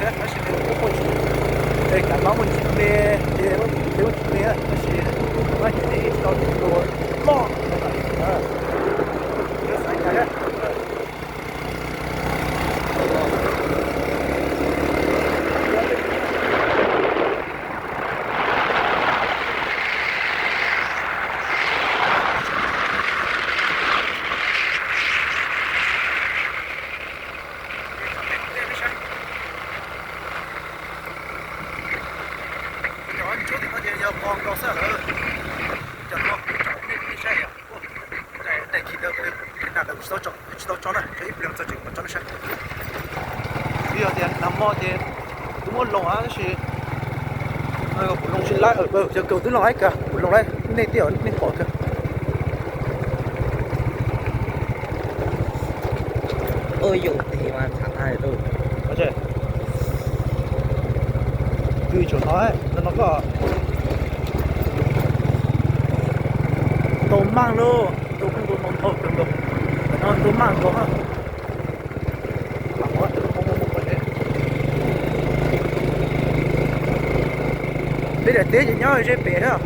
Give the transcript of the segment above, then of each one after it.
Tab sis nws kuj muaj tsis, kav no muaj tsis me, ces muaj tsis me, tab sis no ces nws tsis tau tus loj, xav cas. Cov ntsuab tim no ces yog qos nkaus xwb lawm. Cov no kuv tsom nej saib, daim khi ntawd, nag ntawd kuv tsis tau tso na, tso ib pliag txog tseem tso nej saib. Twb yog tias nag hmo ces kuv muab loo tab sis kuv loo tsis laib, cov kaus twb loo laib kawg, kuv loo laib nej tij nej pom kawg. Ua yus tes mas tshav tag li. Twb tshuav no, no koj tau maj lauj, tau koj ntau ntau kawg nkaus, no ntau maj nkaus. Peb daim teb ces nyob ze pem thiab.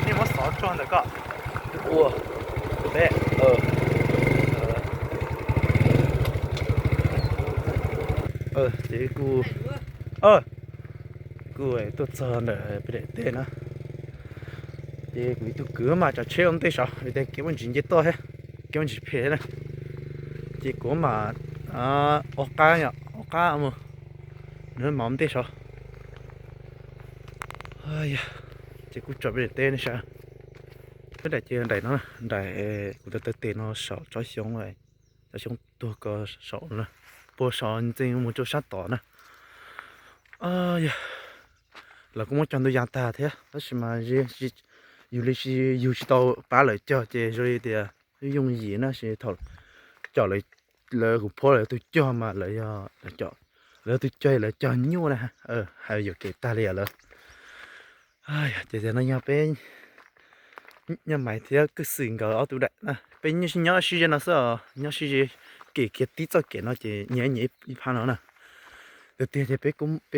Nej muab xov tso ntawm koj. Ua, peb, ces kuj, kuj tuaj txog ntawm peb daim teb na. Ces kuv ib tug kwv mas tsav tsheb ua ntej saud vim tias kev muaj ntsis nce toj thiab, kev muaj ntsis phem thiab na. Ces kuv mam ua qab, ua qab mus, nws mam ua ntej saud. Ces kuj tso peb daim teb nej saib. Peb daim ces daim no, daim kuv taw taw tes no saum tsob xyoob, tsob xyoob tuag ko saum, puag saum ntxeev mus rau sab tod na. Yog, lawv kuj muab cog ntau yas tag thiab tab sis mas yus li yus tsis tau pab lawv cog ces zoo li tias yooj yim na, sis thaum cov lawv kuv phob lawv tus cog mas lawv yog, lawv tus cog lawv cog nyuaj na, hais yuam kev tag li lawm. Ces tias no yog peb Nyiaj Maiv thiab Kwj Xwm nkawd ob tug daim na, peb nyob sib ze no xwb os, nyob sib ze, kem kiag tib txoj kev no ces nyias nyias ib phab no na. Tiag tiag ces peb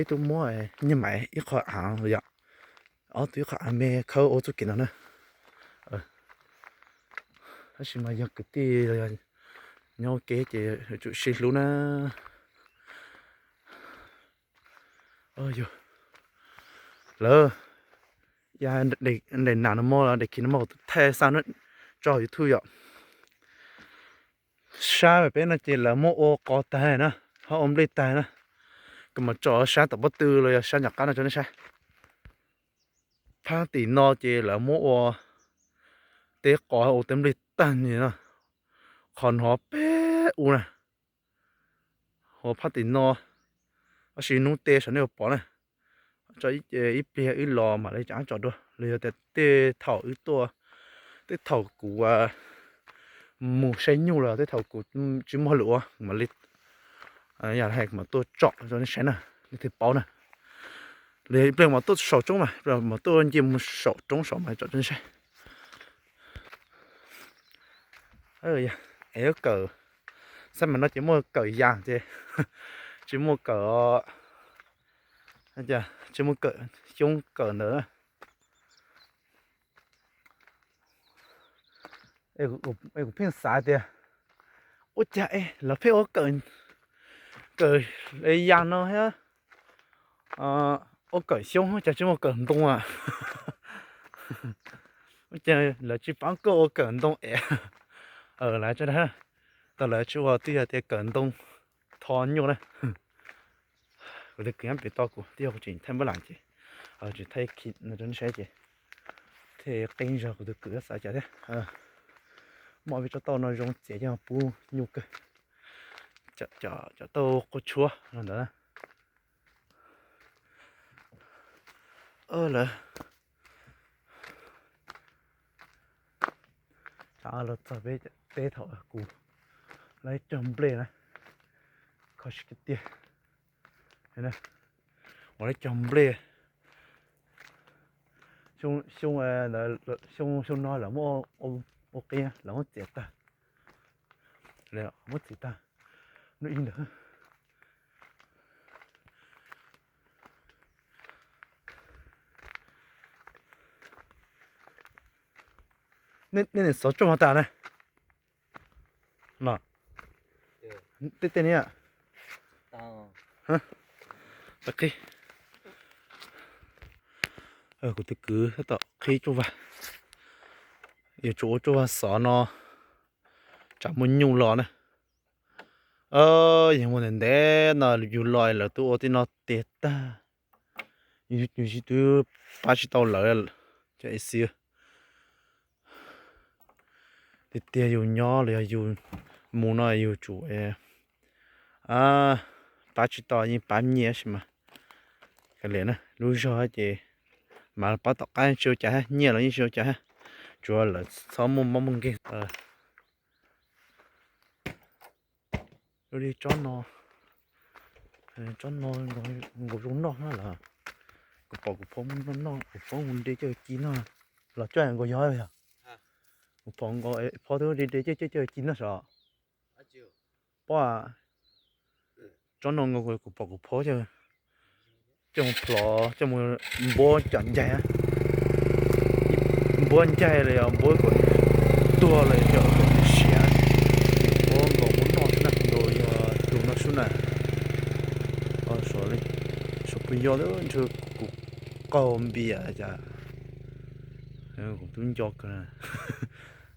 twb muab Nyiaj Maiv ib qho av los yom, ob tug ib qho av me khawb ua txoj kev no na. Tab sis mas yog kwv tij nyob ua ke ces yuav tsum sib hlub na. Lawv, daim nas no muab, daim khi no muab thaij xa tso YouTube yom. Sab peb no ces lawv muab ua qos tag na, ho ua nplej tag na. Kuv mam tso sab tom pob tw los yog sab nram qab no tso nej saib. Phab tim no ces lawv muab ua teb qos ua teb nplej tag nrho na. Qhov no peb ua na, ua phab tim no, tab sis hnub teb saum nej yuav pom na. tso ib pliag wb los mam li rov tso dua, los yog tias tej thaum wb tuaj, tej thaum kuv mus saib nyuj los tej thaum kuv tsis muaj hauj lwm ua mam li, yog hais mam tuaj tsom rau nej saib na, nej thiaj paub na. Los yog ib pliag mam tuaj saum roob mas, mam tuaj nce mus saum roob saum mas tsom rau nej saib. Es kawm, xab mas no ces muaj kawm yas ces tsis muaj kawm, tsis muaj kawm xyoob kawm ntawd. Es kuv pheej xav tias ua cas es lawv pheej ua kawm, kawm yas no thiab ua kawm xyoob, cas tsis muaj kawm ntoo a? Ua cas lawv tsis pab koj ua kawm ntoo es? Lawv tso dag, tau lawv tsis ua twb yog tias kawm ntoo tho nyuj na. Kuv tus kwv nyob pem tau kuv twb yog kuv tseem thaij npab lam ces, tseem thaij no rau nej saib ces thiaj qeeb zog kuv tus kwv xav cas thiab. Muaj peb tsob tauj no zoo txiav coj pub nyuj kawg. Cov tauj quav tshuab no ntawd na. Lawv los txog peb teb thaum kuv lawv cog nplej na, kho siab tiag tiag. Ua lawv cog nplej, xyoo, xyoo no lawv muab ua qia, lawv muab txiav tag, muab txiav tag, lub ib ntawd. Nej niam xov tsuaj mas tas na. Tej tej ni, qhib, kuv tus kwv tab tom qhib tsuaj vag, yuav tsum ua tsuaj vag xov no tsam muaj nyuj los na. Yog muaj ntev ntev no yus los lawv twb ua tej no tiag tag, yus twb pab tsis tau lawv, cov ej xi. Tiag tiag yus nyob los yog yus mus no yus tsum pab tsis tau yeej pab nyiaj sis mas. Kav liam na, lub zog ces mas pab tom qab tsis ua cas, nyiaj los yeej tsis ua cas, tsuas lawv txhob muaj mob muaj nkeeg. Li tsob no, tsob no nkaus zoo noj na lawm. Kuv pom kuv phob noj, kuv phob mus de coj ci noj. Los coj nkaus yog yog, kuv pom nkaus phob twb de de coj coj ci noj sav. Pob, tsob no nkaus kuv pom kuv phob coj mus plhov coj mus npuab cov ncaig, npuab ncaig los yog npuab kom tuag los yog kom siav, npuab nkaus muab noj xwb na, nkaus yog tus no xwb na. Suav pw nco ntshe kuv qaug npias cas, kuv twb nco kawg,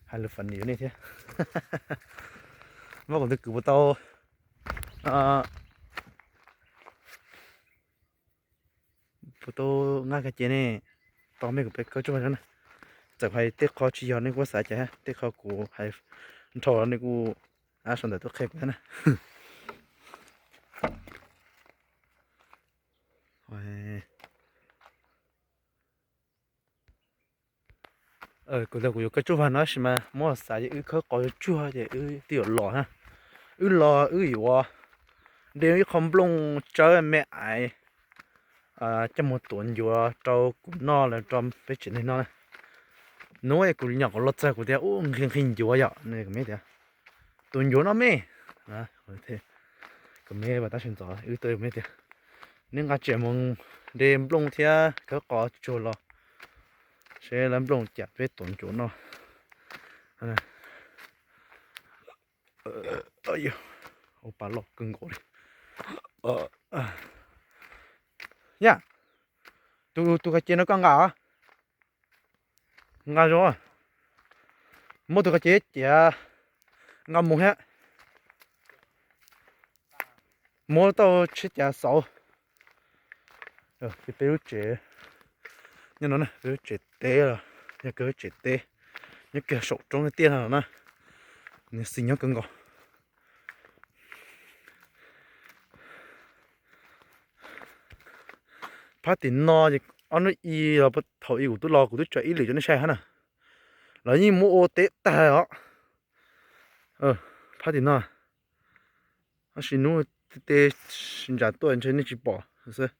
hais lus funny nej thiab. Muab kuv tus kwv puas tau, puas tau nqa ka ces ne, tau mej kuv peb kawb tsuaj vag na. Txawm hais tej qho tsis yog nej kuj xav cas, tej qho kuv hais nrho nej kuj ab sau ntawv tuaj qhia kuv thiab na. Kuv, kuv yuav kawb tsuaj vag no tab sis mas muab xav ces wb khawb qos yuav tsuag ces wb twb yuav los na. Wb los wb yuav de ib qho nplooj tsawb me aiv coj mus tuav ncuav rau kuv noj los rau peb tsev neeg noj na. Hnub kuv nyom kuv los txog kuv tias ub nqhis nqhis ncuav yom, kuv me tias tus ncuav no me, kuv me tab sis ntxov wb tuaj me tias neb nqa tsiaj mus de nplooj thiab khawb qos tsuag los seb lawv nplooj cas peb tuav ncuav noj. Ua pa loj kawg nkaus li. Yam, tus, tus ka ces no koj nqa, nqa zoo, muab tus ka ces ciav nqa mus thiab. Muab tau tsheb cav xauv. Ces peb lub tsev nyob no na, peb lub tsev teb los yog kiag lub tsev teb nyob kiag saum roob tiaj no na. Nws xis nyob kawg nkaus. Phab tim no ces ob hnub i los thaum i kuv twb los kuv twb tso ib lwm rau nej saib hab na. Lawv yeej muab ua teb tag os. Phab tim no, tab sis hnub tej ntsa tuaj ntshe nej tsis pom xwb.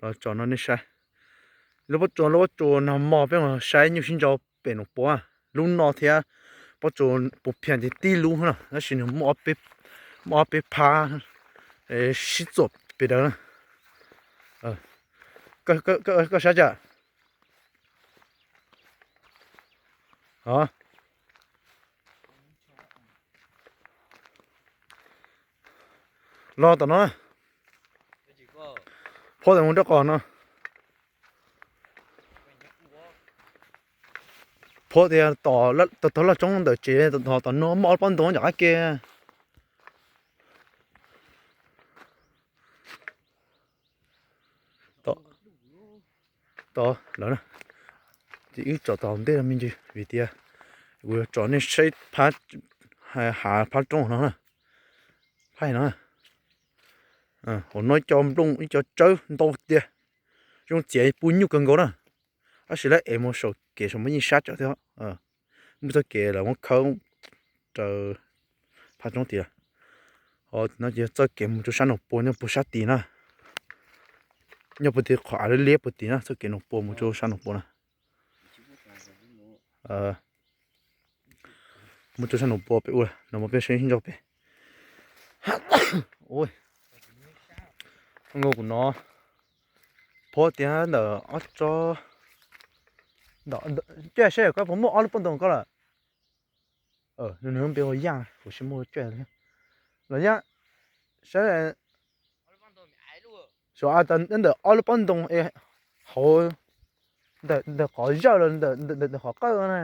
Los tso no nej saib. Lub pob tsuas, lub pob tsuas nag hmo peb mus saib nyuj sib ntso pem Noom Pua, lub no thiab pob tsuas puas phiaj ces tib lub no, tab sis nws muaj ob peb phab sib txuam pem dawd na. Koj saib cas? Los tom no, phua tas mus nraub qaum no. Phua tias tom, tom laj tsoob ntawm tsev, tom no muaj ob lub pob ntoo nram qab ke. Tod lawm na, ces wb tsom tom ntej no me ntsis vim tias kuv yuav tsom nej saib phab, hav phab roob no na, phab no. Hauv no ib co nplooj ib co tsawb ntau tiag, zoo txiav pub nyuj kawg nkaus na. Tab sis lawv ev mus saum kev saum muaj yeej sab tsawv thiab. Muaj txoj kev lawv muab khawb raws phab roob tid. Ho no ces txoj kev mus rau sab Noom Pua nyob puag sab tid na. Nyob puag tid qhov av liab liab puag tid na, txoj kev Noom Pua mus rau sab Noom Pua na. Mus rau sab Noom Pua pem ua no mas peb sib ntso pem. Ua kuv no, phua tias ntawm ob tsob, coj saib koj puas muaj ob lub pob ntoo koj lawm. Nws npe hu Yaj, kuv tsis muaj coj los Yaj, saib, ntawm ob lub pob ntoo es hauv, ntawm qhov zawj los ntawm qhov qawj na.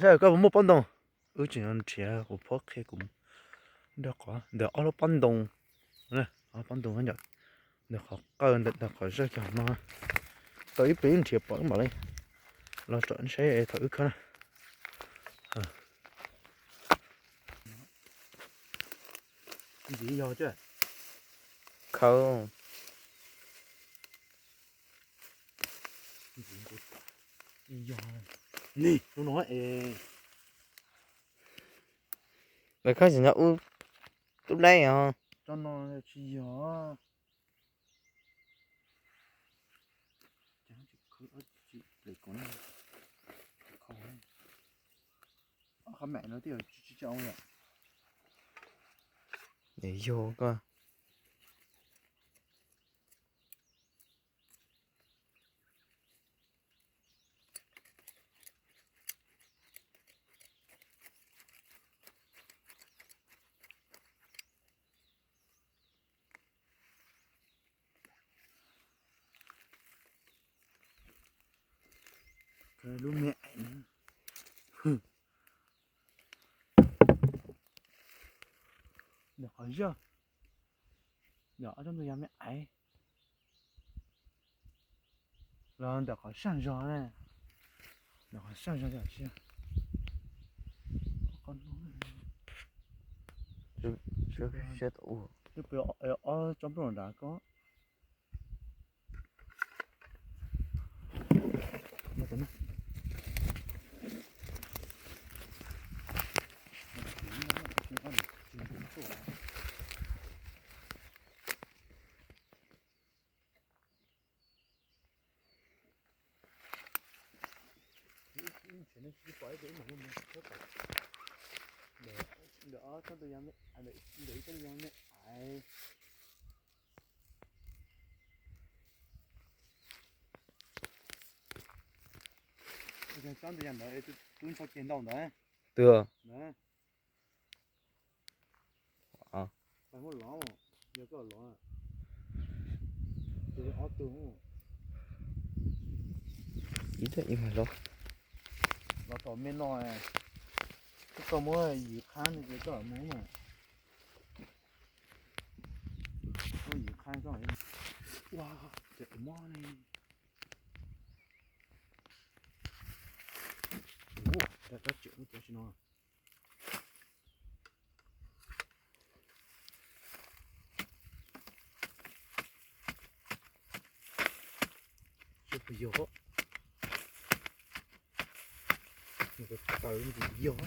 Saib koj puas muaj pob ntoo. Wb tseem nrhiav kuv phob qhia kuv nrog qhov ntawm ob lub pob ntoo, ob pob ntoo ntawm qhov qawj ntawm qhov zawj kiag no. Tau ib pliag wb nrhiav pom wb mam li los tsom saib thaum wb khawb na. Ntxiv yog, khawb. Ntxiv, yog, ni, no es, lawv khawb tsis nyob ub, tub laib os. Tso no tsis yog. Yog koj. Lub me aiv, ntawm qhov zawj, ntawm ob tsob ntoo yog me aiv, los ntawm qhov saj zog, ntawm qhov saj zog, ob tsob nplooj nrad ko. Ntawm ob tsob ntoo yog me aiv. Tsob ntoo yog ntawd, tub ntxhov kiag ntau ntawd. Muab lov, yog koj lov, ces ob tug, ib tug ib mas lov. Lov tom me no, koj muab yim qhab no ces koj mus mas. Muab yim qhab koj, ua, ces mob ne. Ua, rab tseem muab cov tsis no. Yog, tawv ntxim yog,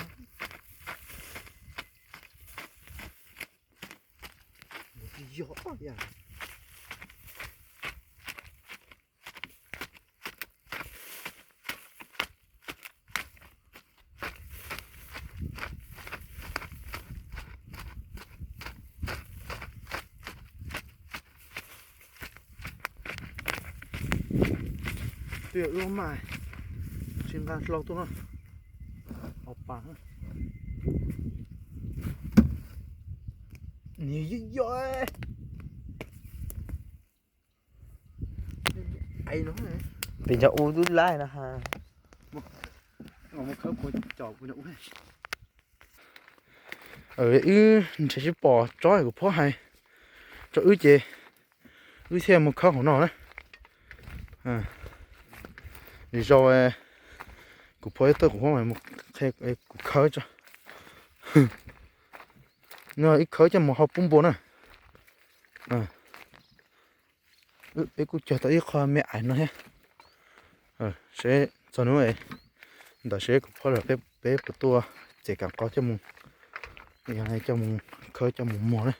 yog yam. Twb yog wb maj, tsis nqa hlau tuaj no. Au pas, nws yog yog. Peb nco ub dub laj no ha. Wb nrhiav sib pom tsob kuv phob hais tso wb ces wb thiaj mus khawb hauv no na. Zaum kuv phob ib tug kuv phob mas mus qhia kuv khawb tso. No ib khawb coj mus hau pub npua na. Peb kuj cog tau ib qho me ais no thiab. Seb txog hnub ntawd seb kuv phob los peb puas tuaj txiav kam qos coj mus, coj mus khawb coj mus muag na.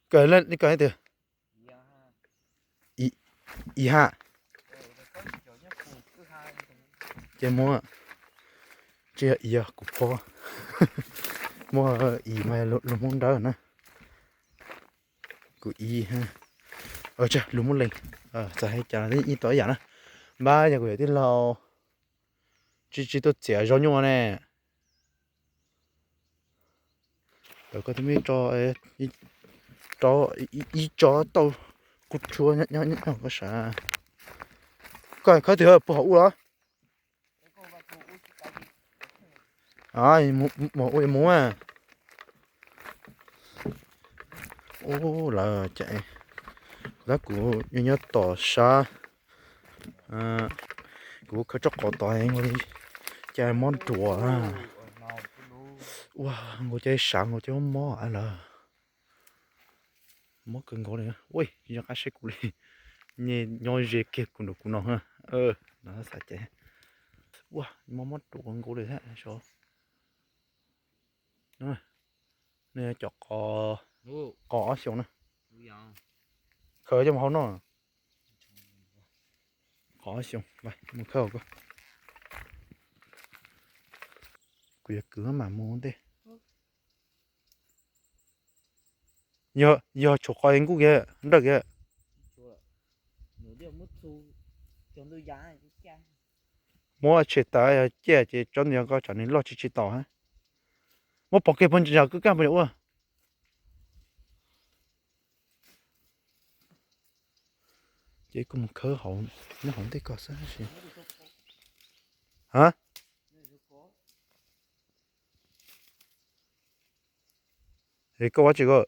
Kawg li kawg tiag. Ib ha. Ces muab, tsis yog ib yog kuv phob, muab ib mas luag Hmoob Dawb na. Kuv ib, lus Hmoob Leeg, txawm hais cas ib tog ib yam na. Npab yog kuv yawm tij laug tsis tsis tuaj txiav zaub nyuj ne. Tawm koj tus me tso, ib tso tau kuv tshuab nyob koj sav. Koj khawb twg puag hauv ub los? Mus ua mus. Ub, lawv ces kuv tab kuv nyob tom sab, kuv khawb tsob qos tod nkaus li cas mob nruas. Ua nkaus ces sav nkaus ces mob mob lawm. Mob kawg nkaus li. Ua zoo qab saib kuv li, nyob ze kiag kuv nraum kuv no. No xav ces ua mob mob nruas nkaus li thiab. Nej cov qos, qos ob xyoos na. Khawb coj mus hau no. Qos ob xyoos, mus khawb hauv koj. Kuv yuav kwv mam mus ua ntej. Yog tshuav qos nkuj kiag nrawj kiag. Muab tshem tas yog ciaj ces tsob ntawd yog koj tsam nws loj tsis tsis taus. Muab pov kiag puag nram kwj kaj puas yog ua. Ces kuv mus khawb hauv, nyob hauv ntej koj xwb sis. Ha? Es koj ua tsi koj?